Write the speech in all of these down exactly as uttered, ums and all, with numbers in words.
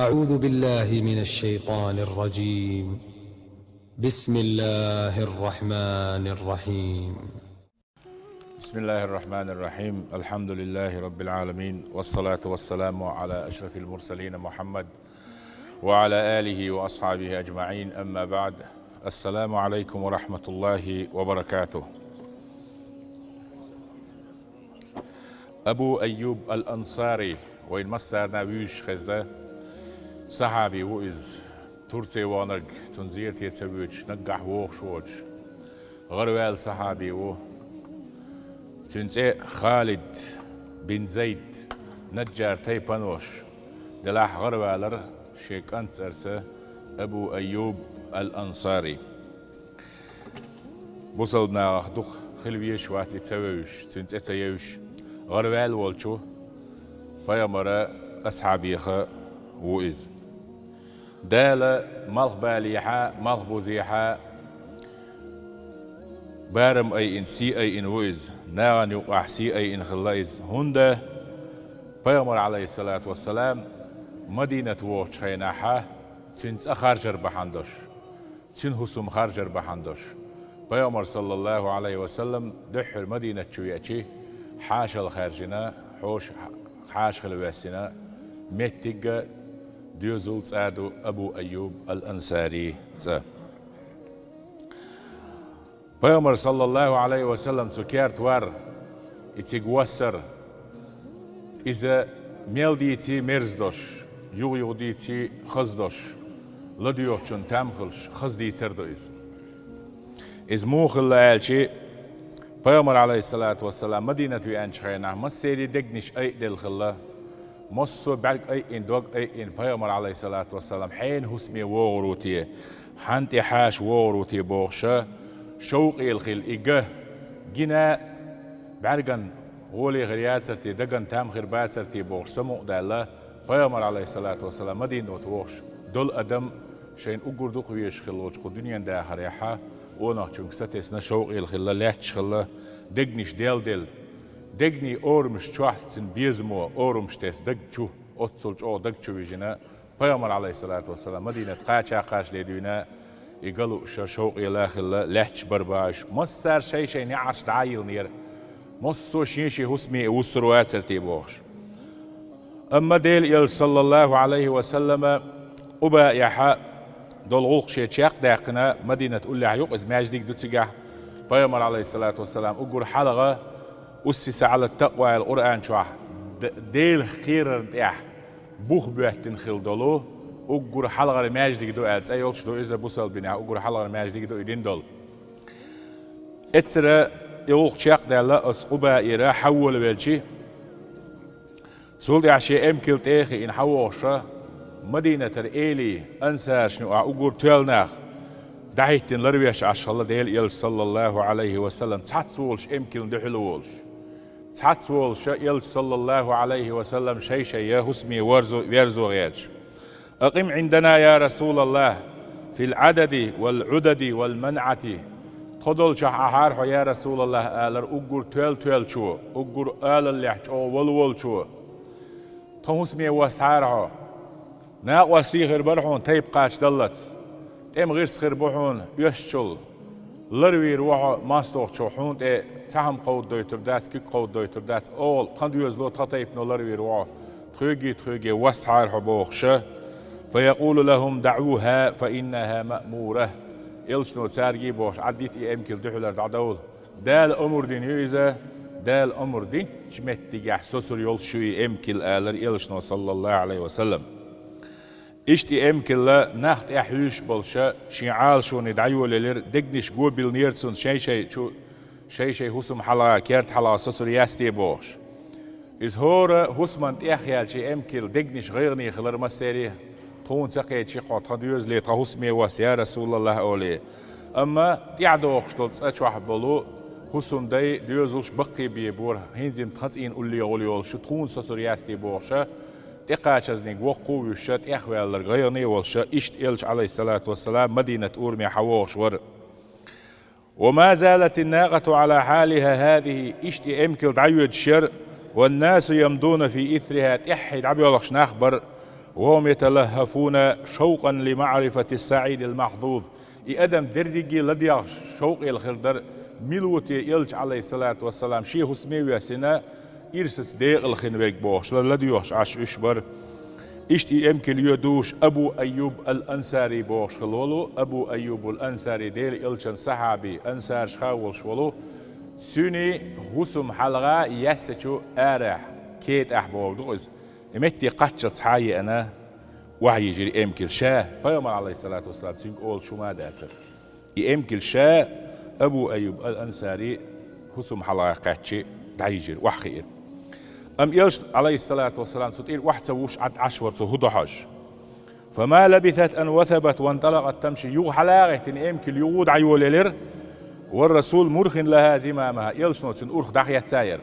أعوذ بالله من الشيطان الرجيم. بسم الله الرحمن الرحيم. بسم الله الرحمن الرحيم. الحمد لله رب العالمين، والصلاة والسلام على أشرف المرسلين محمد وعلى آله وأصحابه أجمعين. أما بعد، السلام عليكم ورحمة الله وبركاته. Абу Айюб ал-Ансари, вайн массарна вуьйш хеза сахьаби ву иза. Турце ваханарг, цунна зерате ца воьдуш, наггахь вогӀуш воцуш, гӀараваьлла сахьаби ву. Цуьнан цӀе Халид бин Зайд, Наджар тайпан волуш, делахь гӀаравалар шен кӀант цӀарца Абу Айюб ал-Ансари. Бусалба нахах дукха хила везаш вац и ца вевзаш, цуьнан цӀе ца евзаш, гӀараваьлла волчу пайхамара асхьабех ву иза. Дала малхбалехьа, малхбузехьа барам айина, сий айина ву иза. Нахана юкъахь сий айина хилла иза. ХӀунда пайхамар, Ӏалайхиссалату вассалам, Мадинат вогӀучу хенахьа цуьнан цӀа харжар бахьана долуш, цуьнан хӀусам харжар бахьана долуш. Пайхамар, саллаллаху Ӏалайхи ва саллам, дуьххьара Мадинат чу веачи, хьаша хила хаьржина, хьош-, хьаша хила ваьссина меттиг а, доьзал цӀа а ду Абу Айюб ал-Ансари цӀа. Пайхамар, саллаллаху Ӏалайхи ва саллам, цу керта вар, и цига воссар, иза мел дийций мерза долуш, юха-юха дийций хаза долуш, ладоьгӀучунна там хуьлуш, хаза дийцар ду иза. Иза муха хилла аьлчи, пайхамар, Ӏалайхиссалату вассалам, Мадинат веанчу хенахь массерий дегнаш айаделла хилла, массо а бӀаьрг айина, дог айина, пайхамар, Ӏалайхиссалату вассалам, хьенан хӀусаме вогӀур ву те, хьанна тӀе хьаша вогӀур ву те бохуша, шовкъе хилла и ган, гина бӀаьрган гӀоле хир яцар те, даган там хир бацар те бохуш самукъадаьлла, пайхамар, Ӏалайхиссалату вассалам, Мадинат вогӀуш долу адам шайна уггар дукха везаш хилла волчу кху дуьнен дахарехьа, къонахчуьнга сатесна, шовкъе хилла, лаьтташ хилла, дегнаш делделла, дегнийн орамаш чохь цуьнан безамо орамаш тесна, даг чу, оццул чӀогӀа даг чу вижина, пайхамар, Ӏалайхиссалату вассалам, Мадинат кхача а кхачале дуьйна, и ган лууш шовкъе а хилла, лаьтташ бара бохуш, массара шай-шайн неӀарш дӀа а йиллинера, массо а шен-шен хӀусаме и вуссур вацар те бохуш. Амма Делан элча, саллаллаху Ӏалайхи ва саллама, Къубаехьа долу гӀуллакх шен чекх а даьккхина, Мадинат уллехь юкъа иза маьждиг ду цигахь, пайхамар, Ӏалайхиссалату вассалам, уггар хьалха «Уссиса Ӏала такъва» аьлла Къуръан чохь, Д-, Делах кхерарна тӀехь бух боьттина хилла долу, уггар хьалхара маьждиг ду аьлла цӀе йолуш ду иза бусалба динехь, уггар хьалхара маьждиг ду и дина долу. Эццара и гӀуллакх чекх а даьлла, оцу Къубаера хьан волавелчи, цул тӀаьхьа шен эмкал тӀе а хиъна хьан вогӀуша, Мадинатара элий, ансаршна юкъахь уггар тоьлла нах дӀахӀиттина ларвеш Ӏаш хилла Делан элча, саллаллаху Ӏалайхи ва саллам, цхьацца волуш эмкална дуьхьал волуш. Цхьацца волуша элча, саллаллаху Ӏалайхи ва саллам, шай-шайя хӀусаме верзо, верзо гӀерташ. «Акъим Ӏиндана, я Расулаллах, фил Ӏадади вал Ӏудади вал манъати». Тхо долчохь Ӏахьара хьо, я Расулаллах, алара уггар тоьлла-тоьллачо, уггар алаллехь чӀогӀа волу-волчо. Тхо хӀусаме воссахьара хьо. Накъостий хир бара хьуна тайпа кхачадаллалц. ТӀеман гӀирс хир бу хьуна оьшучул. Ларвийр ву хьо мостагӀчо, хьуна тӀе цхьа хӀума кховдадойтур дац, куьг кховдадойтур дац, оха тхан доьзало, тхан тайпано ларвийр ву хьо, тхоьгий, тхоьгий воссахьара хьо бохуша. «Фаякъулу лахум даӀуха, фа иннаха маъмура». Элчано цаьргий бохуш, Ӏаддита и эмкал дуьхьалара дӀадовла. Дала омра дина ю иза, Дала омра динчу меттигехь соцур йолуш ю и эмкал, алара элчано, саллаллаху Ӏалайхи ва саллам. Иштта и эмкалла нах тӀехь хьуьйсуш болуша шен Ӏалашоне дӀайолаелира, дегнаш го биллинера цунна шай-шай чу, шай-шай хӀусам хьалха, керта хьалха соцур яц те бохуш. Иза хӀора хӀусаман тӀехъяьлча и эмкал дегнаш гӀайгӀане хилар массаре, тхуна ца кхечи хьо тхан доьзале, тхан хӀусаме восса, я Расулаллах, олий. Амма тӀаьхьадохуш долу цӀа чохь болу хӀусамдай, доьзалш баккхийбе бора, хӀинца-м тхан цӀийнан уллехула йолуша, тхуна соцур яц те бохуша, тӀекхачазниг воккха а вуьйша, тӀехваьлларг гӀайгӀане а волуша, иштта элча, Ӏалайхиссалату вассалам, Мадинат ураме хьан вогӀуш вара. «Ва ма залатин накъату Ӏала хьалиха хазихи», иштта и эмкал дӀайоьдуш яра, «ван насу ямдуна фи исриха», тӀаьххье дӀабоьлхуш нах бара, وهم يتلهفون شوقا لمعرفة السعيد المحظوظ. И адам дерриге ладегӀаш шовкъ елла хир дара, мила ву те элча, Ӏалайхиссалату вассалам, шен хӀусаме воьссина, ирсаца декъала хинна верг бохуш, ла-, ладоьгӀуш Ӏаш уьш бара. Иштта и эмкал йоьдуш Абу Айюб ал-Ансари бохуш хилла волу, Абу Айюб ал-Ансари Делан элчан сахьаби, ансарашха волуш волу, цуьнан хӀусам хьалха яьссачу арахь, кетӀахь бохург ду иза. И метте кхаччалц хьа а еана, охьайижира эмкал ша, пайхамар, Ӏалайхиссалату вассалам, цуьнга олуш хӀума а дацара. И эмкал ша Абу Айюб ал-Ансари хӀусам хьалха кхаьччи дӀайижира, охьахиира. Амма элча, Ӏалайхиссалату вассалам, цу тӀера охьа ца вуш Ӏад Ӏаш вара цо хӀун до хьожуш. فما لبثت أن وثبت وانطلقت تمشي. Юха хьала а гӀеттина, эмкал юха дӀайолаелира. والرسول مرخٍ لها زمامها. Элчано цуьнан урх дӀахецна яра.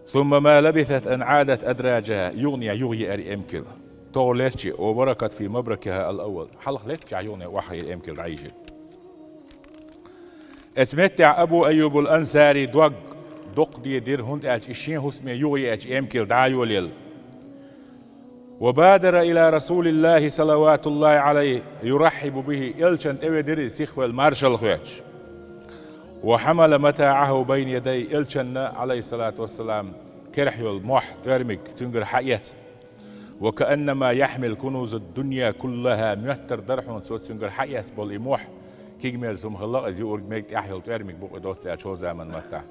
ثم ما لبثت أن عادت أدراجها. Юханехьа юха еара эмкал. ТӀаккха лерчи, وبركت في مبركها الأول. Хьалха лерччахь юханехьа охьахиира эмкал дӀайижира. Эцу меттехь Абу Айюбул Ансари дог доккха дедира, хӀунда аьлча и шен хӀусаме юха еача эмкал дӀа а йолаелла. وبادر إلى رسول الله صلوات الله عليه يرحب به. Элчанна тӀеведира иза сихвелла маршалла хоьттуш. وحمل متاعه بين يديه. Элчанна, Ӏалайхиссалату вассалам, керахь йолу мохь, тӀоьрмиг цуьнгара хьаэцна. وكأنما يحمل كنوز الدنيا كلها. Моьттар дара хьуна цо цуьнгара хьаэцна болу и мохь, кегамерза хӀума хилла иза, юург мега тӀехь йолу тӀоьрмиг бу-кх и доцца аьлла, хӀокху заманан маттахь.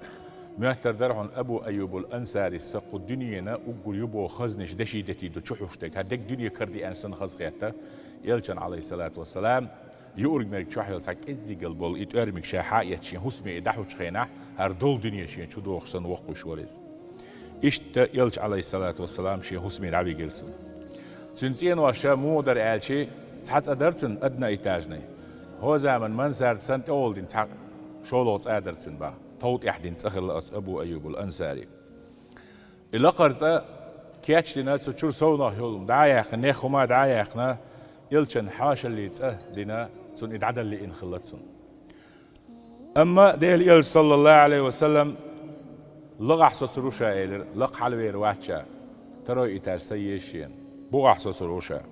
Моьттар дара хьуна Абу Айюбул Ансарис кху дуьненан уггар ю боху хазнаш деши-дети ду чухьуш дерг. ХӀара дерг дуьне карадеана санна хазахетта, элчанна, Ӏалайхиссалату вассалам, юург мега чохь йолу цхьа кӀеззигал болу и тӀоьрмиг ша хьаэцна шен хӀусаме и дӀахьучу хенахь, хӀара долу дуьне шен чу дохуш санна воккхуш вара иза. Иштта элча, Ӏалайхиссалату вассалам, шен хӀусаме дӀавигира цунна. Цуьнан цӀенош муха дара аьлча, цхьа цӀа дара цуьнан, одноэтажный. ХӀокху заманан мансарда санна тӀехула дина цхьа шолгӀа цӀа а дара цуьнан боху. Тов тӀехь дина цӀа хилла оцу Абу Айюбул Ансари. И лакхара цӀа кечдина, цу чуьра совнах йолу дӀа а яьккхина, нех хӀума дӀа а яьккхина, элчанна хьошаллин цӀа дина, цунна и дӀадала лиъна хилла цунна. Амма Делан элча, саллаллаху Ӏалайхи ва саллам, лакхахь соцур ву ша элира, лакха хьалавер вац ша, второй этаж ца еза шена, бухахь соцур ву ша.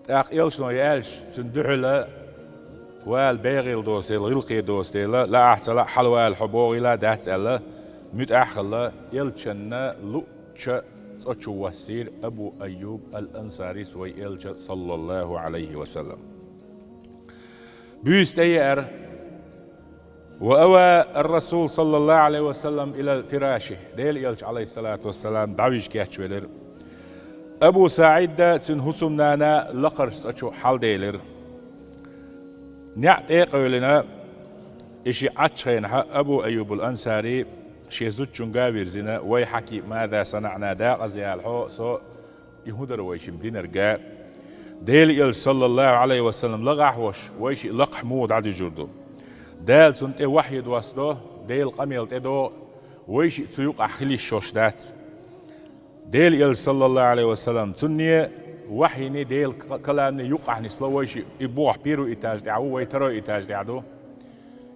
ТӀаккха элчано яьлча, цуьнан дуьхьал вала бегӀийла доцу дела, гӀиллакхе доцу дела, лаахь ца лаахь хьалавала хьо бохийла а дац аьлла, муьтӀахь а хилла, элчанна луъучу цӀа чу воссийра Абу Айюб ал-Ансарис вай элча, саллаллаху Ӏалайхи ва саллам. Буьйса тӀееара. وأوى الرسول صلى الله عليه وسلم إلى فراشه. Делан элча, Ӏалайхиссалату вассалам, дӀавижа кечвелира. Абу СаӀид а, цуьнан хӀусамнана лакхарчу цӀа чу хьалделира. НеӀ тӀекъевлина, и шиъ Ӏаччахьенахьа Абу Айюбул Ансари шен зудчуьнга а вирзина: «ويحك ماذا صنعنا, декъаза яла хьо, со и хӀун дара вайшимма динарг?» Делан элча, саллаллаху Ӏалайхи ва саллам, лакхахь а волуш, вайшиъ лакхахь муха дӀадуьжур ду? Дала цунна тӀе вахьйи доссадо, Делан къамел тӀедогӀу, вайшиъ цу юкъахь хила йиш йолуш дац. Делан элча, саллаллаху Ӏалайхи ва саллам, цунна вахьйиний, Делан к-, каламний юкъахь нисло вайшиъ, и бухахь первый этаж тӀехь ву, вай второй этаж тӀехь ду.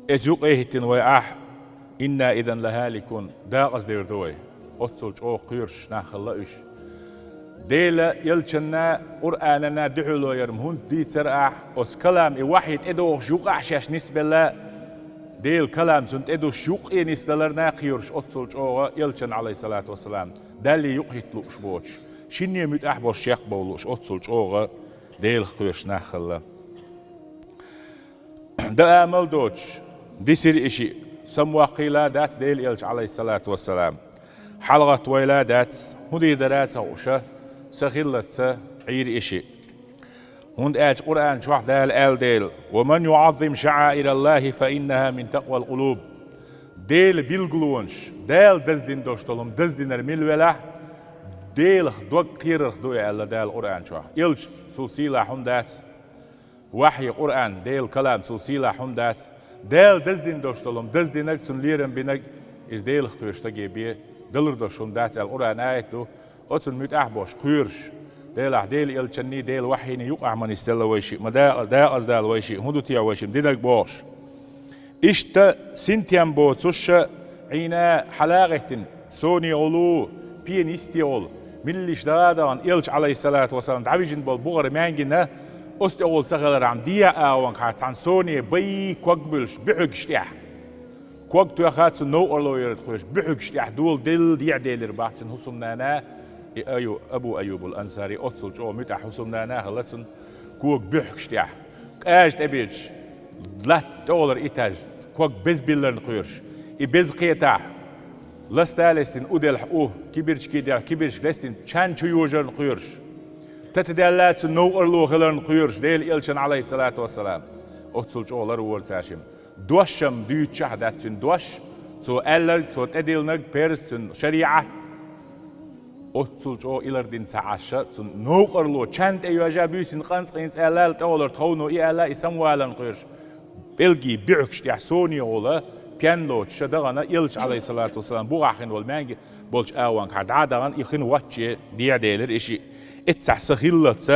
Эца юкъе хӀиттина вай ахь, «إنا إذا لهالكون», декъаза дер ду вай. Оццул чӀогӀа кхоьруш нах хилла уьш. Делан элчанна, Къуръананна дуьхьало яр-м хӀунда дийцар ахь, оцу калам и вахьйи тӀедогӀуш юкъахь шаьш нисбелла, Делан калам цунна тӀедуссуш юкъе нисдаларна кхоьруш оццул чӀогӀа элчанна, Ӏалайхиссалату вассалам, Далла юкъахӀитта лууш боцуш, шинне муьтӀахь болуш чекхбовла лууш оццул чӀогӀа Делах кхоьруш нах хилла. Дан амал доцуш, дисира и шиъ, самаваккхийла а дац Делан элча, Ӏалайхиссалату вассалам. ХьалагӀаттавойла а дац, хӀун дийр дара а ца хууш, са хиллалца Ӏийра и шиъ. ХӀунда аьлча Къуръан чохь Дала аьлла дела: «ومن يعظم شعائر الله فإنها من تقوى القلوب». Делан билгалонаш, Дала даздина долуш долу хӀума даздинарг мила велахь, Делах дог кхерарх ду и аьлла Дала Къуръан чохь. Элча цул сийлахь хӀума дац. Вахьйи, Къуръан, Делан калам цул сийлахь хӀума дац. Дала даздина долуш долу хӀума даздинарг, цунна лерам бинарг, иза Делах кхоьруш стаге бен далур долуш хӀума дац аьлла Къуръан аят ду. Оцунна муьтӀахь а болуш, кхоьруш, Делахь, Делан элчанний, Делан вахьйиний юкъахь ма нисделла вай шиъ, ма дакъа-, дакъаза дала вай шиъ, хӀун ду те вайшимма динарг бохуш. Иштта синтем боцуш а, Ӏийна хьала а гӀеттина, соне гӀулу, пена йисте гӀулу, Миллиш дагӀа а дахана, Элча, Ӏалайхиссалату вассалам, дӀавижина болу бухара маьнгина, оцу тӀехула ца хилархьама, дехьа агӀонгахьара цхьана соне бай ког буьллуш буьхьигаш тӀехь. Ког тоьхна цунна новкъарло ярна кхоьруш буьхьигаш тӀехь дола делла дехьа делира бах цуьнан хӀусамнана, и Аю-, Абу Айюбул Ансари, оццул чӀогӀа муьтӀахь хӀусамнана а хилла цунна, кога буьхьигаш тӀехь. КӀажа тӀебеъча, латта тӀехула этаж, ког беза билларна кхоьруш. И беза кхетахь, ласта лестина у делахь у, кибирчкий делахь кибирчка лестина чан чу йожарна кхоьруш. Тата даьлла цуьнан новкъарло хиларна кхоьруш, Делан Элчанна, Ӏалайхиссалату вассалам. Оццул чӀогӀа ларвора цаьршимма. Дош-м дуьйцуш а дац цуьнан дош, цо аьлларг, цо тӀедиллинарг, перс цуьнан шариӀат. Оццул чӀогӀа и лардина ца Ӏаш, цунна новкъарло чан тӀе йоьжна буьйсанна къанцкъинца аьлла, тӀехулара тховно и аьлла, и самаваларна кхоьруш. ПӀелгий буьхьигаш тӀехь сонегӀула пен лоцуш ша дахана, Элча, Ӏалайхиссалату вассалам, бухахь хин волу маьнги болчу агӀонгахьара дӀа а дахана, и хин воцче дехьа делира и шиъ. Эццахь са хиллалц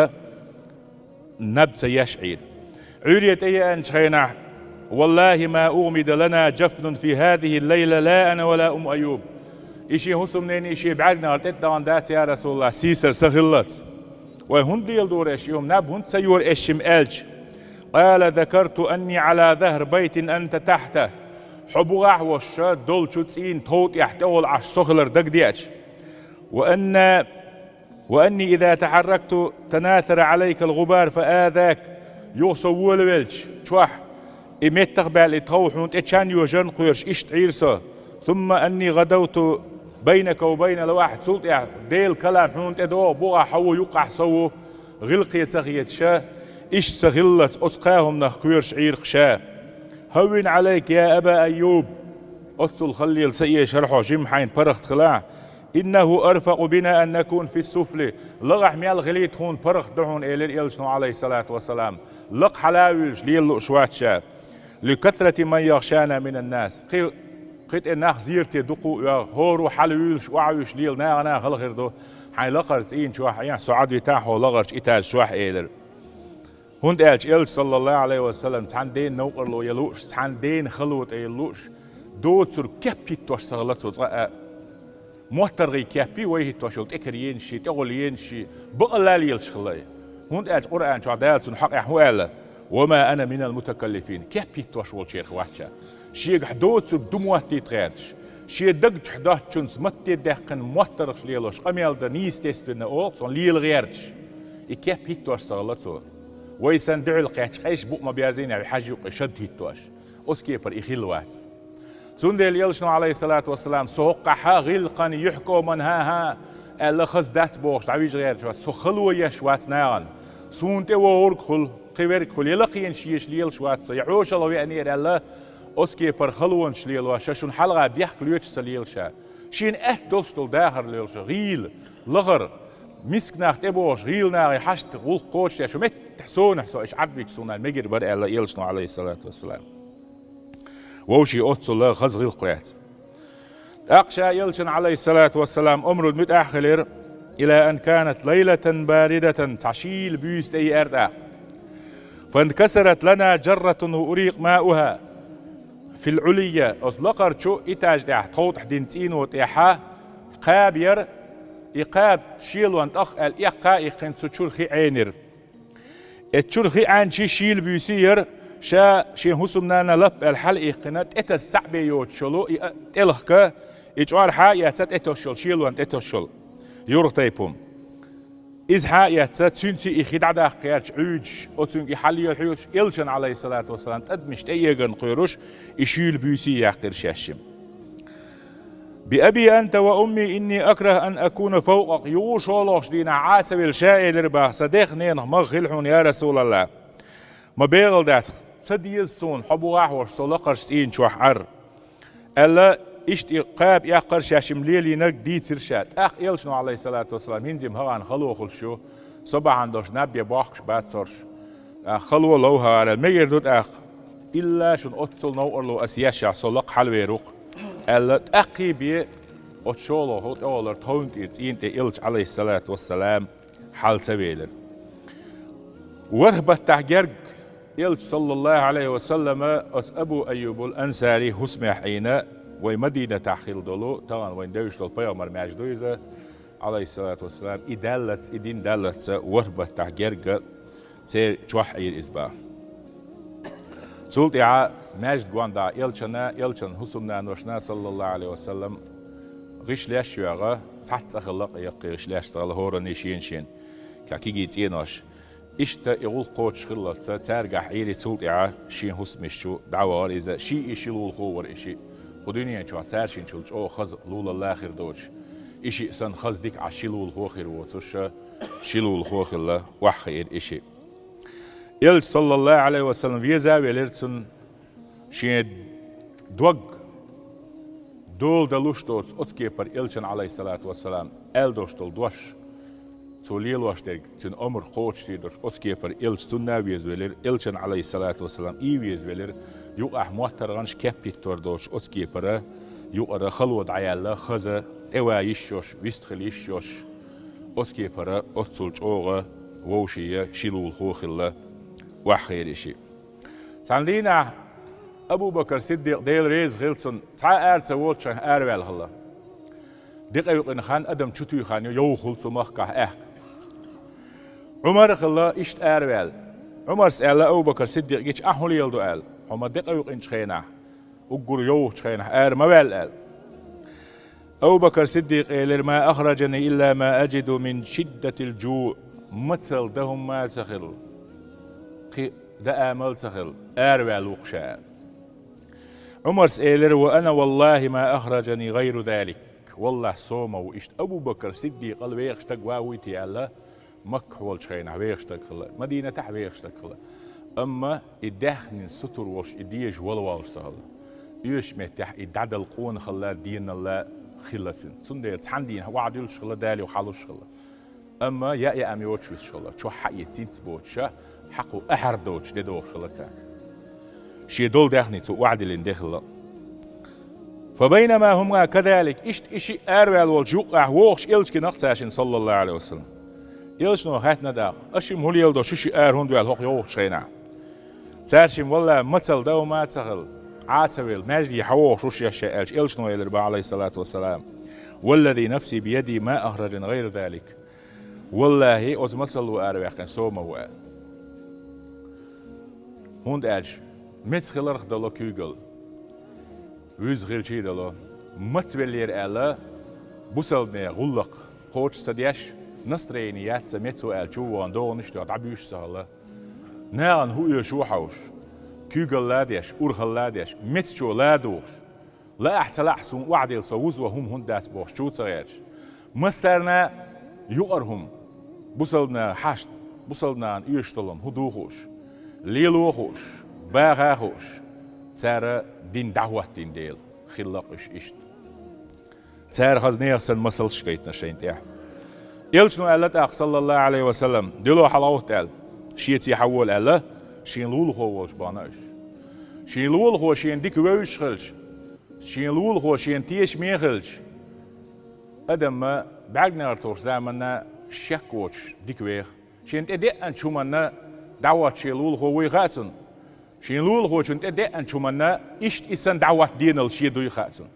наб ца еш Ӏийра. Ӏуьйре тӀееанчу хенахь: «Валлахи, ма угӀмида лана джафнун фи хазихи лайла, ла ана ва ла Умму Айюб». И шен хӀусамнена, и шен бӀаьргнахара тӀе тӀедахана дац, я Расулаллах, сийсара са хиллалц. Вай хӀунда леладора аша и хӀума, наб хӀунда ца йора аша шимма аьлча? Къала: «Закарту анни Ӏала захри байтин анта тахьтаху». Хьо бухахь волуш долчу цӀийнан тов тӀехь тӀехула Ӏаш со хилар дагадеъча. «Ва анна, ва анни иза тахьарракту танасара Ӏалайкал гӀубар фа азак». Юха со волавелча, чохь и меттах а баьлла, и тхов хьуна тӀе чан йожарна кхоьруш, иштта Ӏийра со. «Сумма анни гӀадавту байнака ва байнал вахьй». Цул тӀаьхьа Делан калам хьуна тӀедогӀу, бухахь хьо ву, юккъахь со ву, гӀиллакхе ца хеташ, иштта са хиллалц оцу кхаа хӀуманах кхоьруш Ӏийра-кх ша. «Хьаввин Ӏалайка, я Аба Айюб». Оццул хала лела ца эшара хьо, жимма хьайна паргӀат хилахь. «Иннаху арфакъу бина ан накуна фи суфли». Лакхахь мел хилийта хьуна паргӀат ду хьуна, элира Элчано, Ӏалайхиссалату вассалам. Лакха хьала а вуьйлуш лела лууш вац ша. «Ли касрати ман яхшана минан нас». Кхин, кхин тӀе нах зерате дукха а оьху, хӀора хьала вуьйлуш, охьавуьйлуш лела нахана а хала хир ду. Хьайн лакхара цӀийнан чохь Ӏехь, со Ӏадвитахь хьо лакхарчу этажан чохь, элира. ХӀунда аьлча Элча, саллаллаху Ӏалайхи ва саллам, цхьана дена новкъарло ян лууш, цхьана дена хало тӀе ян лууш, доцург кеп хӀиттош ца хилла цо цкъа а. МоттаргӀий кеп, вай хӀиттош йолу тӀекара енаш, тӀехула енаш, бакъалла лелаш хилла и. ХӀунда аьлча Къуръан чохь Дала цунна хьокъехь хӀун аьлла: «Ва ма ана минал мутакаллифин», кеп хӀиттош волчех вац ша. Шегахь доцург ду моттийта гӀерташ, шен даг чохь доцучунца матте даьккхина моттаргӀаш лелош, къамел дан, неестественно олу цунах, лела гӀерташ. И кеп хӀиттош ца хилла цо. Вай санна дуьхьал кхаьчча, къайша букъ ма-берзийна, хьажа юккъе шад хӀиттош. Оцу кепара и хилла вац. Цундела Элчано, Ӏалайхиссалату вассалам, со хӀоккхахь гӀиллакхана юьхькӀоман, хӀан-хӀа, аьлла, хаза дац бохуш дӀавижа гӀерташ вац, со хало еш вац нахана. Суна тӀе вогӀург хуьлу, кхин верг хуьлу, я лакхенаш еш лелаш вац со, я хьошалгӀа веанера аьлла, оцу кепара халонаш лелош, ша шуна хьалха бехк лоьцуш ца лела ша. Шена атта долуш долу дахар лелош, гӀийла, лахара, миска нах тӀебогӀуш, гӀийла нахе хьашт гӀуллакх кхочушдеш, шу меттахь сонахь со аша Ӏадвича суна мегар бара аьлла Элчано, Ӏалайхиссалату вассалам. Вовшийн оццул хаза гӀиллакх лаьцна. ТӀаккха ша Элчан, Ӏалайхиссалату вассалам, омрал муьтӀахь хилира: «Ила ан канат лайлатан баридатан», цхьа шийла буьйса тӀееара тӀаккха. «Фанкасарат лана жарратун ва урикъа мауха фил Ӏулийя». Оцу лакхарчу этаж тӀехь тховтӀахь дина цӀийно тӀехьа кхаба яра, и кхаба шелонна тӀах аьлла эккха а иккхина, цу чуьра хи Ӏенира. Эцу чуьра хи Ӏаьнчи шийла буьйси яра, ша шен хӀусамнана лап аьлла хьала иккхина, тӀетаса цхьаъ бен йоцуш йолу и а тӀелхка, и чкъор хьа а эцна тӀетосуш йолу, шелонна тӀетосуш йолу юргӀа тайпа хӀума. Иза хьа а эцна, цуьнца и хи дӀадаккха гӀерташ Ӏуьйдуш, оцуьнга и хьалйохьуьйтуш, Элчан, Ӏалайхиссалату вассалам, тӀадамаш тӀеэгарна кхоьруш, и шийла буьйси яьккхира шаьшшимма. «Би аби анта ва умми инни акраху ан акуна фавкъак». Юха шолгӀачу дийнахь Ӏа ца велла ша элира бах: «Сан дех-ненах магӀа хила хьуна, я Расулаллах. Ма бегӀал дац, ца деза суна хьо бухахь волуш со лакхарчу цӀийнан чохь Ӏар», аьлла, иштта и кхаба эккхар шаьшшимма лелийнарг дийцира ша. ТӀаккха Элчано, Ӏалайхиссалату вассалам, хӀинца-м хӀокхуьнан хало хуьлуш ю, со бахьана долуш наб ян бохкуш бац хӀорш. ТӀаккха хало ловхьара, мегар ду тӀаккха, илла шуна оццул новкъарло ас еш, со лакха хьалавер ву-кх, аьлла, тӀаккхий бен оцу шолгӀа хӀу тӀехулара тховна тӀера цӀийна тӀе Элча, Ӏалайхиссалату вассалам, хьал ца велира. ВорхӀ баттахь герга Элча, саллаллаху Ӏалайхи ва саллама, оцу Абу Айюбул Ансари хӀусамехь Ӏийна, вай Мадинатахь хилла долу, тахана вайна девзаш долу пайхамар маьждиг ду иза, Ӏалайхиссалату вассалам, и даьллаца, и дин даьллаца ворхӀ баттахь герга церан чохь Ӏийра иза баха. Цул тӀаьхьа маьждиг гондӀа элчана, элчан хӀусамнаношна, саллаллаху Ӏалайхи ва саллам, гӀишлеш а йоьгӀа, цхьацца цӀа хилла-кх, яккхий гӀишлеш цӀа хилла, хӀоранний шена-шена, ка кегий цӀенош. Иштта и гӀуллакх кхочуш хиллалца, цаьргахь Ӏийра, цул тӀаьхьа шен хӀусамаш чу дӀавахара иза, ший и ши лулахо вара и шиъ. Кху дуьнен чохь цаьршинчул чӀогӀа хаза лулалла хир доцуш, и шиъ санна хаза дика Ӏа ши лулахо хир воцуш, ши лулахо хилла охьахиира и шиъ. Элча, саллаллаху Ӏалайхи ва саллам, веза а велира цунна, шен дог дола далуш доцу оцу кепара элчан, Ӏалайхиссалату вассалам, аьлла долуш долу дош, цо лелош дерг, цуьнан омра кхочушдийр долуш оцу кепара элча цунна а везавелира, элчан, Ӏалайхиссалату вассалам, и везавелира, юкъахь моттаргӀанаш кеп хӀиттор доцуш оцу кепара, юкъара хало дӀаяьлла, хаза, тӀеван йиш йолуш, вистхила йиш йолуш, оцу кепара оццул чӀогӀа вовшийн ши лулахо хилла охьахиира и шиъ. Цхьана дийнахь Абу-Бакр Сиддикъ, Дела реза хила цунна, цхьа а ара ца волуш араваьлла хилла. Декъа юкъина хан адам чу туьйхина ю, йовхалц цу махкахь аьхка. Ӏумар а хилла иштта араваьлла. Ӏумарс аьлла Абу-Бакр Сиддикъга: «Ахь хӀун леладо?» — аьлла. «Хьо ма декъа юкъинчу хенахь, уггар йовхачу хенахь ара ма ваьлла», — аьлла. Абу-Бакр Сиддикъа элира: «Ма ахраджани илла ма аджиду мин шиддатил джуъ». Мацалла дан хӀумма а ца хилла, кхин даа мала ца хилла, араваьлла ву-кх ша, аьлла. Ӏумарс элира: «Ва ана валлахи ма ахраджани гӀайру залик». Валлахь, со ма ву иштта, Абу-Бакр Сиддикъал вехаш стаг ван вуй те аьлла, Маккахь волчу хенахь вехаш стаг хилла, Мадинатахь вехаш стаг хилла. Амма и даьхнина сутур волуш, и дежа вала волуш ца хилла. Оьшучу меттехь и дӀадала къонахалла, деналла хилла цуьнан. Цундела цхьана дийнахь охьадуьллуш хилла, Дала юха хьалуш хилла. Амма яа яа ма йоцуш висаш хилла, чохь хьаэца цинца боцуш, хьакху ахьар доцуш де догӀуш хилла цара. Шен долу даьхни цо охьадиллина де хилла. Фа байнама хӀума казалик, иштта и шиъ араваьлла волчу юккъехь вогӀуш элча гина-кх цаьршинна, саллаллаху Ӏалайхи ва саллам. Элчано хаьттина дакъа: «Аша-м хӀун леладо, шу шиъ ара хӀунда ваьлла хӀокху йовхачу хенахь?» Цаьршимма: «Валлахь, мацалла дан хӀума а ца хилла, Ӏа а ца велла, маьждиге хьан вогӀуш ву шаьш ша», — аьлча, элчано элира боху, Ӏалайхиссалату вассалам: «Валлази нафси биядихи ма ахраджани гӀайру залик». «Валлахьи, оцу мацалло араваьккхина со ма ву», — аьлла. ХӀунда аьлча меца хиларх дало куьйгалла, вуьззина хилча а дало. Маца веллера аьлла, бусалбане гӀуллакх кхочуш ца деш, настроени яц сан, меца ву аьлла, чу а вахана, догӀанаш а тоьхна, дӀабуьйшуш ца хилла. Нахана хӀун оьшу а хьовсуш, куьйгалла а деш, урхалла а деш, мецачо ла а дугӀуш, лаахь ца лаахь суна охьадилла, со вузо хӀума хӀунда дац бохуш, чу а ца гӀерташ. Массарна а юкъара хӀума, бусалбанан хьашт, бусалбанан оьшуш долу хӀума хӀун ду хууш, лело а хууш, баха а хууш, цара дин дӀахӀоттийна дела, хилла-кх уьш иштта. Цара хаза нехан санна масалш а гайтина шайна тӀехь. Элчано аьлла тӀаккха, саллаллаху Ӏалайхи ва саллам, дуьло хьалагӀовтта аьлла, шеца хьавола аьлла, шен лулахо волуш бахана уьш. Шен лулахо шена дика вевзаш хилча, шен лулахо шена тешаме хилча, адамна бӀаьрганегӀар тухуш заманна шек воцуш дика веха. Шена тӀедеанчу хӀуманна дӀахӀотта шен лулахо вуй хаьа цунна. Шен лулахочунна тӀедеанчу хӀуманна иштта и санна дӀахӀотта денал шен дуй хаьа цунна.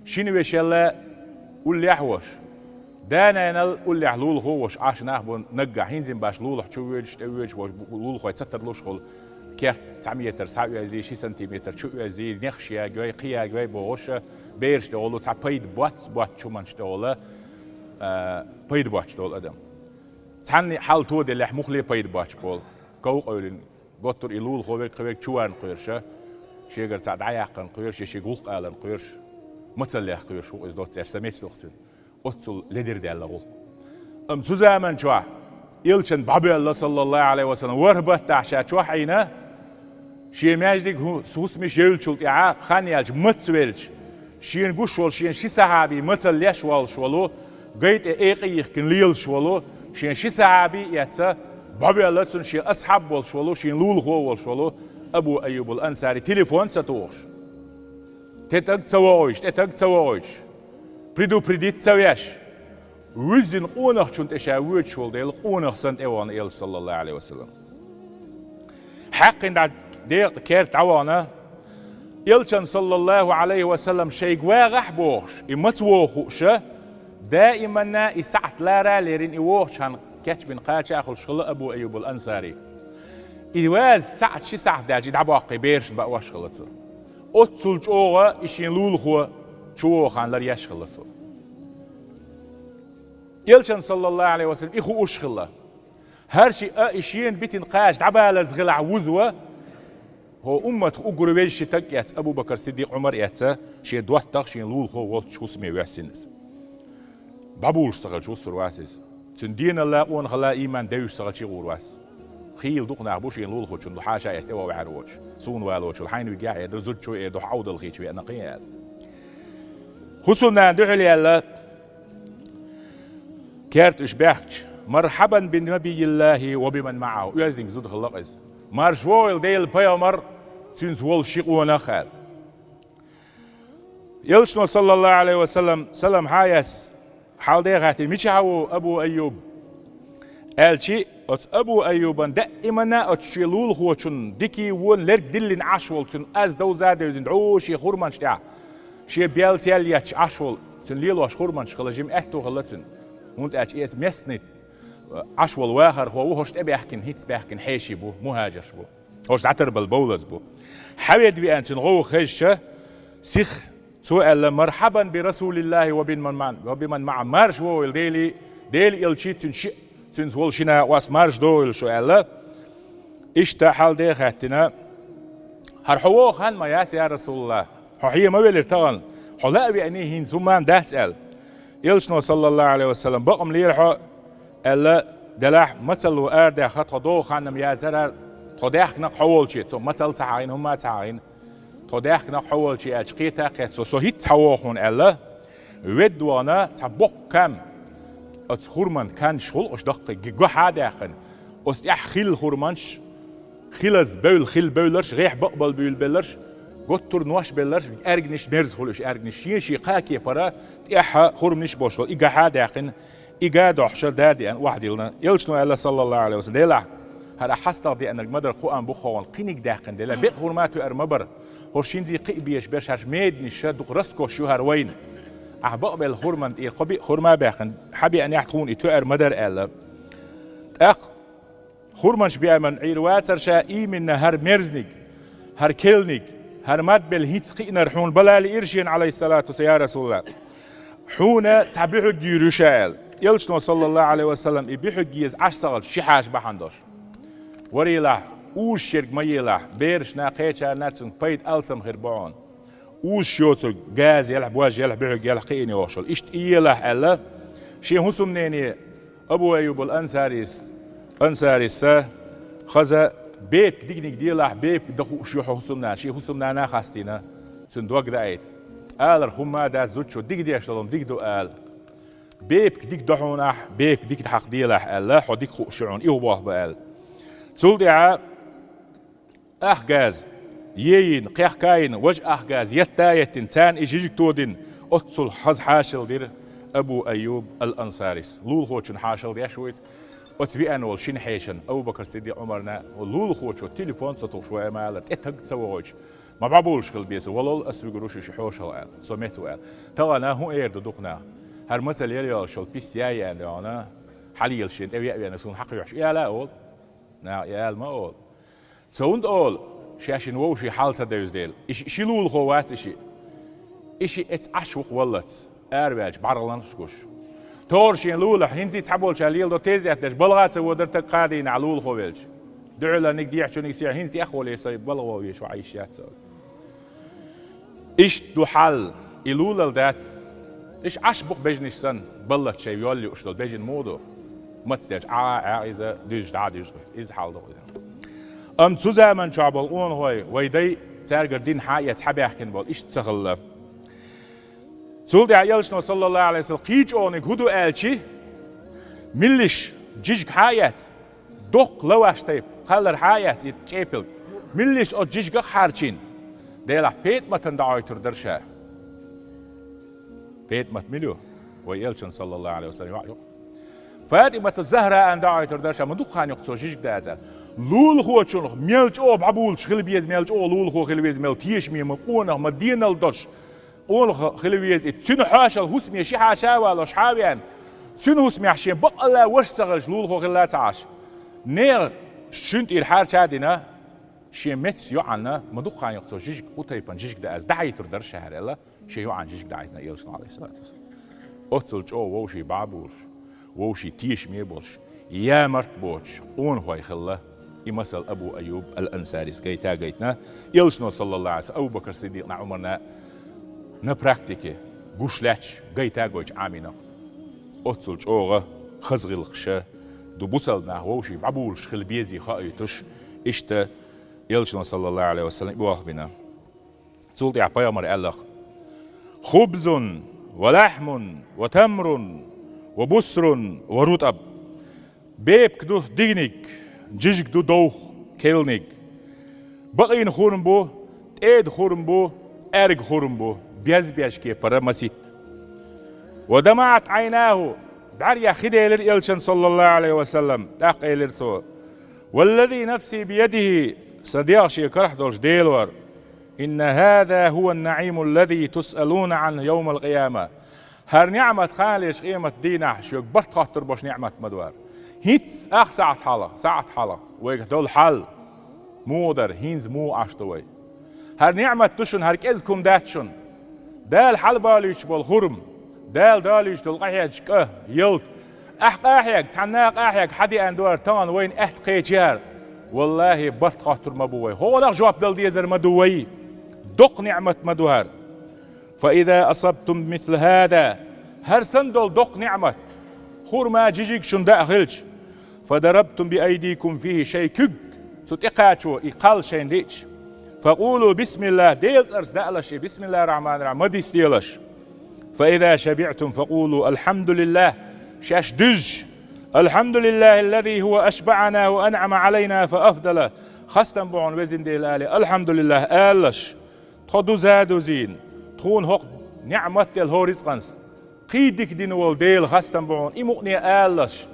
Шина вешелла уллехь а волуш, да-нанал уллехь лулахо а волуш Ӏаш нах бу наггахь, хӀинца-м баш лулахь чу воьдуш, тӀе воьдуш волуш, лулахой ца тарлуш хуьлу, керт цхьа метр схьаоьзий, ши сантиметр чу оьзий, нехаш ягайой, кхин ягайой бохуш, бераш тӀехула цхьа пайда боццу боцчу хӀуманаш тӀехула, а, пайда боцуш долу адам. Цхьанна хьал тоделлехь муххале пайда боцуш болу. Ков къевлина, готтур и лулахо верг кхин верг чу варна кхоьруш, шегара цхьаъ дӀаяьккхина кхоьруш, я шега гӀуллакх аларна кхоьруш, мацаллех кхоьруш ву иза доццуш, сан меца ду-кх цуьнан. Оццул ледара даьлла гӀуллакх. Амма цу заман чохь элчанна бӀобоьлла, саллаллаху Ӏалайхи ва саллам, ворхӀ баттахь ша чохь Ӏийна, шен маьждиг хӀу-, хӀусамаш евллачул тӀаьхьа хан яьлча, маца велча, шена гуш волу шен ши сахьаби мацалла леш волуш волу, гай тӀе экъа йихкина лелаш волу, шен ши сахьаби а эцна, бӀобоьлла цунна шен асхьаб волуш волу, шен лулахо волуш волу Абу Айюбул Ансари, телефон ца тухуш, тӀе тӀаг ца вогӀуьйтуш, тӀе тӀаг ца вогӀуьйтуш, предупредить ца веш, вуьззина къонахчунна тӀе ша воьдуш волу дела, къонах санна тӀевахана элча, саллаллаху Ӏалайхи ва саллам. Хьаькхина дӀа декъа керта дӀавахана, элчанна, саллаллаху Ӏалайхи ва саллам, шайга вагӀахь бохуш, и маца вогӀу хууш, Даиманна и сахьт лара а лерина, и вогӀуча хана кечбина кхача а хуьлуш хилла Абу Айюбул Ансари. И ваза сахьт, ши сахьт даьлча, и дӀабоккхий берашна баош хилла цо. Оццул чӀогӀа и шен лулахо чувогӀу хан ларъеш хилла цо. Элчан, саллаллаху Ӏалайхи ва саллам, и хууш хилла. ХӀара шиъ а и шена битина кхача дӀабалаза хилахь вуза ва, хӀо умматах уггар веза ши стаг эцна, Абу Бакр Сиддикъ, Ӏумар эцна, шен доттагӀа, шен лулахо волчу хӀусаме воьссина иза. ДӀаболуш ца хилча, вуссур вац иза. Цуьнан денал а, къонахалла а иман девзаш ца хилча, гӀур вац. Хийла дукха нах бу шен лулахочун хьаша эцна тӀе ваха ваьхьар воцуш. Суна валочул хьайна вигахь а эдар, зудчо а эдар, хьо Ӏовдал хийча веана кхин аьлла. ХӀусамнана дуьхьал яьлла, керта уьш баьхкича: «Мархьабан би набийиллахӀи ва би ман маӀахӀу». Оьздангалла зуда хилла-кх иза. «Марша вогӀийла Делан пайхамар, цуьнца волу ши къонах», – аьлла. Элчано, саллаллаху Ӏалайхи ва саллам, салам хьа а эцна, хьал-де а хаьттина: «Мичахь ву Абу Айюб?» – аьлча, оцу Абу Айюбан даиманна оцу шен лулахочун дикий вон лерг диллина Ӏаш волу, цуьнан аз довза а девзина, дӀо шен хурманаш тӀехь шен бел цел етташ Ӏаш волу, цуьнан лелош хурманаш хила жима аьтто хилла цуьнан. ХӀунда аьлча эца местный Ӏаш волу вахархо ву, хӀорш тӀебаьхкина, хӀинцца баьхкина хьеший бу, мухӀажарш бу. ХӀорш дӀатарбала бовлаза бу. Хьаведа веана цуьнан гӀовгӀа хезча, сих, цо аьлла: «Мархьабан би РасулиллахӀи ва би ман маӀ-, ва би ман маӀахӀу». «Марша вогӀийла Дели, Делан элчий, цуьнан шиъ, цуьнца волу шина накъостий, марша догӀийла шу», – аьлла. Иштта хьал-де а хаьттина: «ХӀара хьо вогӀу хан ма яц, я РасулаллахӀ? Хьо хье ма велира тахана, хьо лаа веаний хӀинца, хӀумма а дац», – аьлла. Элчано, саллаллаху Ӏалайхи ва саллам: «Бакъ ма лера хьо, – аьлла, – делахь, мацалло арадаьхна, тхо догӀу хан ма яцара, тхо даьхкина-кх хьо волче, цо мацалла ца хьахийна, хӀумма а ца хьахийна, тхо даьхкина-кх хьо волче аьлча, кхета а кхетта цо, со хӀинцца хьа вогӀу хьуна», – аьлла, ведда вахана, цхьа боккха кам, оцу хурман канаш хуьлу-кх уьш даккхий, гахьа а даьккхина, оцу тӀехь хилла хурманаш, хилаза бевлла хилла бевлларш, гӀехь бакъбала буьйлабелларш, готтур нош белларш, аьргнаш, мерза хуьлу уьш аьргнаш, шен-шен кхаа кепара тӀехь хурманаш а болуш долу, и гахьа а даьккхина, и га а дохьуш, да а деана, охьадиллина. Элчано аьлла, саллаллаху Ӏалайхи ва саллам: «Делахь, хӀара ахь хьастагӀа деанарг ма дара, кхоам бу-кх хьуна, кхиниг даьккхина делахь, бекъа хурма тоьар ма бара, хӀорш хӀинца кхин а безаш берш, хӀорш меданаш ша дукха раскош ю хӀара вайна. Ахь бакъбелла хурман тӀера кхо биъ хурма а баьккхина, хьан беанехь тхуна и тоьар ма дара», – аьлла. ТӀаккха хурманаш беанарг Ӏийр вацара ша, именно хӀара мерзаниг, хӀара келланиг, хӀара мадбелла хӀинцца кхиънарг хьуна бала лиира шена, Ӏалайхиссалату вассалам, я РасулаллахӀ. Хьуна цхьа буьхьиг йийр ю ша аьлла. Элчано, саллаллаху Ӏалайхи ва саллам, и буьхьиг еза Ӏаш ца хилча, ши хьаша бахьана долуш. Варелахь, узуш ерг ма елахь, берашна, кхечарна цуьнга пайда алсам хир бу хьуна. Узуш йоцург газа елахь, бож елахь, буьхьиг елахь, кхиъна йогӀуш йолу. Иштта и елахь аьлла, шен хӀусамнене Абу Айюбул Ансарис, Ансарис хаза: «Бепиг диканиг делахь, бепиг дан хууш ю хьо хӀусамнана». Шен хӀусамнана а хастийна, цуьнан дог даийта. Аларх хӀумма а дац, зудчо дика деш долу хӀума дика ду ала. «Бепиг дика до хьуна ахь, бепиг дика хьакха делахь», – аьлла, «хьо дика хууш ю хьуна, и хӀун болх бу», – аьлла. Цул тӀаьхьа ах газа, е йина, кхехка а йина, важа ах газа етта а еттина, царна и жижиг тодина, оццул хаза хьошалла дира Абу Айюб ал-Ансарис. Лулахочун хьошалла деш ву иза, оцу веана волу шина хьешан, Абу Бакр Сиддикъ, Ӏумарна, лулахочо телефон ца тухуш вай ма аллара, тӀе таг ца вохуьйтуш, ма бӀобулуш хила беза, валол, ас вуьгур ву шу ши хьошалгӀа аьлла, со меца ву аьлла. Тахана хӀун эр ду дукха наха? ХӀара мацалла яла йолуш йолу пис яй яьлла йогӀана, хьалелаш шена тӀе веа веана, суна хьакхоьхьуш и ала а олу. Наха и ала ма олу. Ца хӀунда олу, шаьшшинна вовшийн хьал ца девза дела. И ши, ши лулахо вац и ши. И ши эца Ӏаш ву-кх валлалц, араваьлча бӀаргӀаланаш гуш. ТогӀур шен лулахь, хӀинца цхьаболчара леладо тезет деш, балха а ца водара таг кхаа дийнахь лулахо велча. Дуьхьаланиг, дехьачуниг сехьа, хӀинца тӀехволе, со балха вовъеш ваӀа йиш яц олу. Иштта ду хьал, и лулал дац. Иштта Ӏаш бу-кх бежанаш санна, баллалц шайн йол юуш долу бежан муха ду? Маца дерча Ӏа а Ӏа иза, дуьзча дӀа а дуьзу иза. Иза хьал ду иза. Амма цу заман чохь болу къонахой, вай дай цаьргара дин хьа а эцна, хьа баьхкина болу, иштта ца хилла. Цул тӀаьхьа Элчано, саллаллаху Ӏалайхи ва саллам, кхин чӀогӀаниг хӀун ду аьлчи, миллиш жижиг хьа а эцна, доккха лаваш тайпа кхаллар хьа а эцна, и чӀепилг, миллиш оцу жижигах хьарчийна, делахь ПетӀаматана дӀахьойтур дара ша. ПетӀамат мила ю? Вай Элчан, саллаллаху Ӏалайхи ва саллам, йоӀ ю-кх. ФатӀимату Захраана дӀахьойтур дара ша, ма дукха хан ю-кх цо жижиг даза. Лулахочунах мел чӀогӀа бӀобулуш хила беза, мел чӀогӀа лулахо хила веза, мел тешаме ма къонах, ма денал долуш, Къонах хила веза и, цуьнан хьошалгӀа хӀусаме ши хьаша а валош хьа а веана, цуьнан хӀусамехь шен бакъалла ваша ца хилча лулахо хилла ца Ӏаш. Нехан шуьнан тӀера хьарча а дина, шен мецан йоӀана, ма дукха хан ю-кх цо жижиг, кху тайпана жижиг дан аьлла, дӀахьийтур дара ша хӀара аьлла, шен йоӀана жижиг дӀахьийтина Элчано, Ӏалайхиссалату вассалам. Оццул чӀогӀа вовшийн бӀаьбулуш, вовшийн тешаме а болуш, ямарт а боцуш къонахой хилла. И масал Абу Айюб ал-Ансарис гайта а гайтина, Элчано, саллаллаху Ӏалайхи ва саллам, Абу Бакр Сиддикъна, Ӏумарна на практике гуш лаьтташ гайта а гойтуш Ӏамийна-кх. Оццул чӀогӀа хаза гӀиллакхаш ду бусалба нах вовшийн бӀаьбулуш хила безий хоуьйтуш, иштта Элчано, саллаллаху Ӏалайхи ва саллам, и болх бина. Цул тӀаьхьа пайхамара аьлла-кх: «Хубзун ва лахьмун ва тамрун ва бусрун ва рутӀаб». Бепиг ду дигниг, жижиг ду довха, керланиг. Бакъийна хурма бу, тӀеда хурма бу, аьрга хурма бу, беза-беза кепара масийтта. «Ва дамаӀат Ӏайнаху», бӀаьргех хи делира Элчанан, саллаллаху Ӏалайхи ва саллам, тӀаккха элира цо: «Валлази нафси биядихи», сан дегӀ шен карахь долчу Делора. «Инна хаза хӀува ан-наӀиму аллази тусъалуна Ӏанху йовмал къияма». ХӀара ниӀмат кханалерчу къематан дийнахь шуьга барт хоттур болуш ниӀмат ма ду хӀара. ХӀинцца ах сахьт хьалха, сахьт хьалха вайгахь долу хьал муха дара, хӀинца муха Ӏаш ду вай? ХӀара ниӀмат ду шуна, хӀара кӀезиг хӀума дац шуна. Дала хьалабалуьйтуш болу хурма, Дала далуьйтуш долу къахьегча кӀа, ялта. Ахь къахьега, цхьанна а къахьега хьан деана ду хӀара тахана вайна аьтта кхечи хӀара? Валлахи, барт хоттур ма бу вай. ХӀокхунах жоп дала дезар ма ду вай. Доккха ниӀмат ма ду хӀара. «Фа иза асабтум мисла хаза», хӀара санна долу доккха ниӀмат, хурма, жижиг шуна даа хилча, «фа дарабтум би айдикум фихи», шайн куьг цу тӀекхачо и кхалла шайна диъча, «фа къулу бисмиллах», Делан цӀарца даалаш и, бисмиллахир рахманир рахим, ма дисделаш. «Фа иза шабиътум фа къулу алхьамдулиллах», шаьш дуьзча, «алхьамдулиллахи аллази хӀува ашбаъана ва анӀама Ӏалайна фа афдала», хастам бу хьуна, везан Дела, алий, алхьамдулиллах алалаш. Тхо дуза а дузийна, тхуна хӀокху ниӀмат делла хӀокху рицкъанца, кхин дика дина волу Дела хастам бу хьуна, и мукъане а алалаш,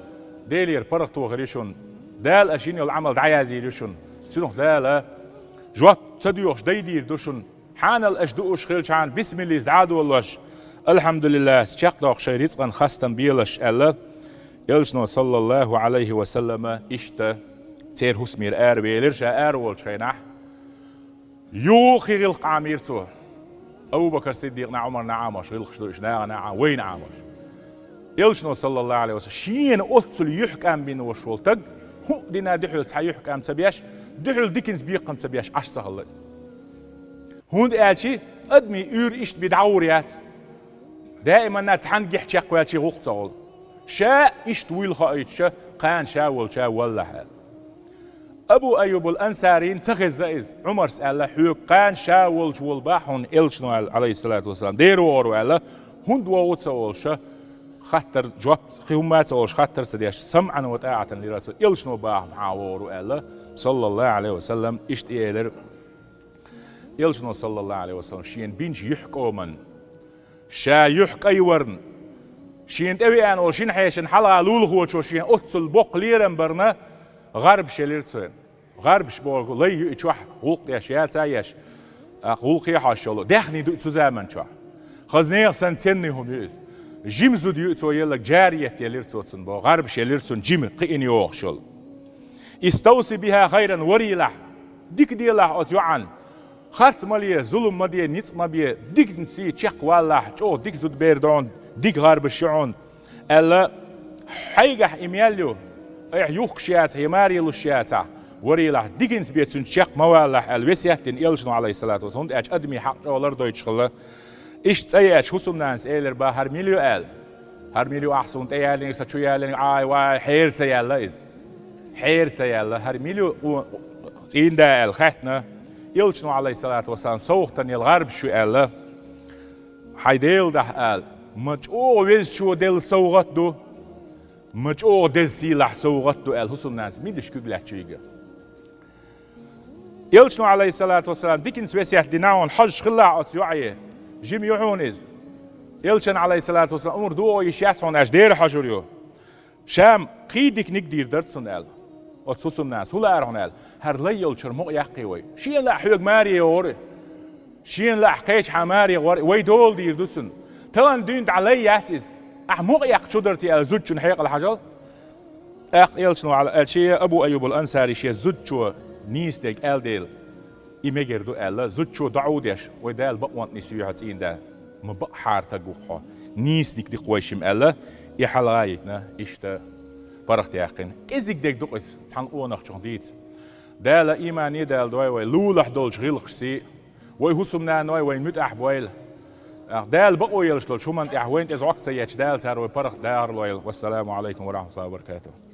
Делера паргӀато хир ю шуна. Дала аша йина йолу Ӏамал дӀаязйийр ю шуна. Цунах Дала жоп ца доьхуш дайдийр ду шуна. Хьанал аша дууш хилчхьана, бисмиллица дӀа а долош, алхьамдулиллах, чекхдоккхуш шайн рицкъан хастам белаш аьлла, Элчано, саллаллаху Ӏалайхи ва саллама, иштта церан хӀусамера аравелира, ша араволучу хенахь. Юха кхин гӀиллакх Ӏамийра цо. Абу Бакр Сиддикъна, Ӏумарна Ӏамош гӀиллакхаш ду уьш, нахана а Ӏа-, вайна Ӏамош. Элчано, саллаллаху Ӏалайхи ва саллам, шена оццул юьхькӀам бина волуш волу стаг, хӀуъа дина дуьхьал цхьа юьхькӀам ца беш, дуьхьал диканца бекхам ца беш Ӏаш ца хилла иза. ХӀунда аьлча адамийн уьйр иштта бен дӀагӀур яц. Даиманна цхьаьнгахь чекхваьлча гӀуллакх ца хуьлу. Ша иштта вуйла хоуьйтуш, кхана ша волча валлахь аьлла. Абу Айюбул Ансарийна ца хезна иза. Ӏумарс аьлла: «Хьоьга кхана ша волча волу боху хьуна Элчано», аьлла, Ӏалайхиссалату вассалам. «Дера вогӀур ву», аьлла, хӀунда вогӀу ца олуш, хаттар жоп, кхин хӀумма а ца олуш, хаттар а ца деш, «самӀан ва тӀаӀатан ли Расул», Элчано боху хьан вогӀур ву аьлла, саллаллаху Ӏалайхи ва саллам, иштта элира. Элчано, саллаллаху Ӏалайхи ва саллам, шена бинчу юьхькӀаман, ша юьхькӀай варна, шена тӀевеана волу шина хьешан хьалха лулахочо шена оццул боккха лерам барна, гӀарбаш елира цо. ГӀарбаш боху лай ю и чохь, гӀуллакх еш яц а еш, а, гӀуллакхе а хьожуш йолу. Даьхни ду и цу заман чохь. Хаза нехан санна ценный хӀума ю иза. Жима зуда ю и, цо елларг, джарият елира цо цунна боху, гӀарбаш елира цунна жима, кхиъна йогӀуш йолу. «Иставси биха хайран», варийлахь, дика делахь оцу йоӀан. Харц ма ле, зулам ма де, ницкъ ма бе, диканца чекхваллахь, чӀогӀа дика зудабер ду хьуна, дика гӀарбаш ю хьуна, аьлла, хьайгахь и мел ю, айхьа юхкуш яцахь, я маре луш яцахь, варийлахь, диканца бен цуьнца чекх ма валлахь аьлла, весет дина Элчано, Ӏалайхиссалату вассалам, хӀунда аьлча адамийн хьакъ чӀогӀа лардойтуш хилла. Иштта цӀа еача, хӀусамнанас элира боху: «ХӀара мила ю?» аьлла. «ХӀара мила ю ахь суна тӀе ялинарг, сан чу ялинарг, ай, вай, хьера ца яьлла иза. Хьера ца яьлла, хӀара мила ю, къо-, цӀийнда?» аьлла хаьттина. Элчано, Ӏалайхиссалату вассалам, совгӀатана елла гӀарбаш ю аьлла. «Хьайн Делан дуьхьа», аьлла, «ма чӀогӀа Везачо делла совгӀат ду, ма чӀогӀа деза сийлахь совгӀат ду», аьлла, хӀусамнанас милаш куьг лаьтташ вига. Элчано, Ӏалайхиссалату вассалам, диканца весет дина хьуна, хьожуш хилалахь оцу йоӀе, жима ю хьуна иза. Элчан, Ӏалайхиссалату вассалам, омра догӀу йиш яц хьуна, аьлча дера хьожур ю. Ша-м кхин диканиг дийр дара цунна аьлла. Оцу хӀусамнанас: «ХӀун лаара хьуна?» аьлла. «ХӀара лай йолчуьра мукъа яккхий вай. Шена лаахь хьоьга маре йогӀур и. Шена лаахь кхечахьа маре гӀор, вай дола дийр ду цунна. Тахана дуьйна дӀа лай яц иза. Ахь мукъа эккха чу дара те аьлла, зудчун хьекъал хьажал. ТӀаккха элчано аьлла, аьлла, шен Абу Айюбул Ансари шен зудчо нийса дерг аьлла дела, и мегар ду аьлла, зудчо доӀа деш, вай Дала бакъонца нийсве хьо, цӀийнда. Ма бакъахьара стаг ву хьо. Нийса дика дикх вай шимма аьлла, и хьалгӀайитна, иштта паргӀатъяьккхина. КӀезиг дерг ду-кх иза, цхьана къонахчух дийца. Дала имане а даладой вай, лулахь долчу гӀиллакхашций, вай хӀусамнаной вайна муьтӀахь бойла. Дала бакъо елаш долчу хӀуманна тӀехь вайна тӀе зӀок ца етташ, Дала цара вай паргӀат дахар лойла. Вассаламу Ӏалайкум ва рахьматуллахӀи ва баракатухӀ.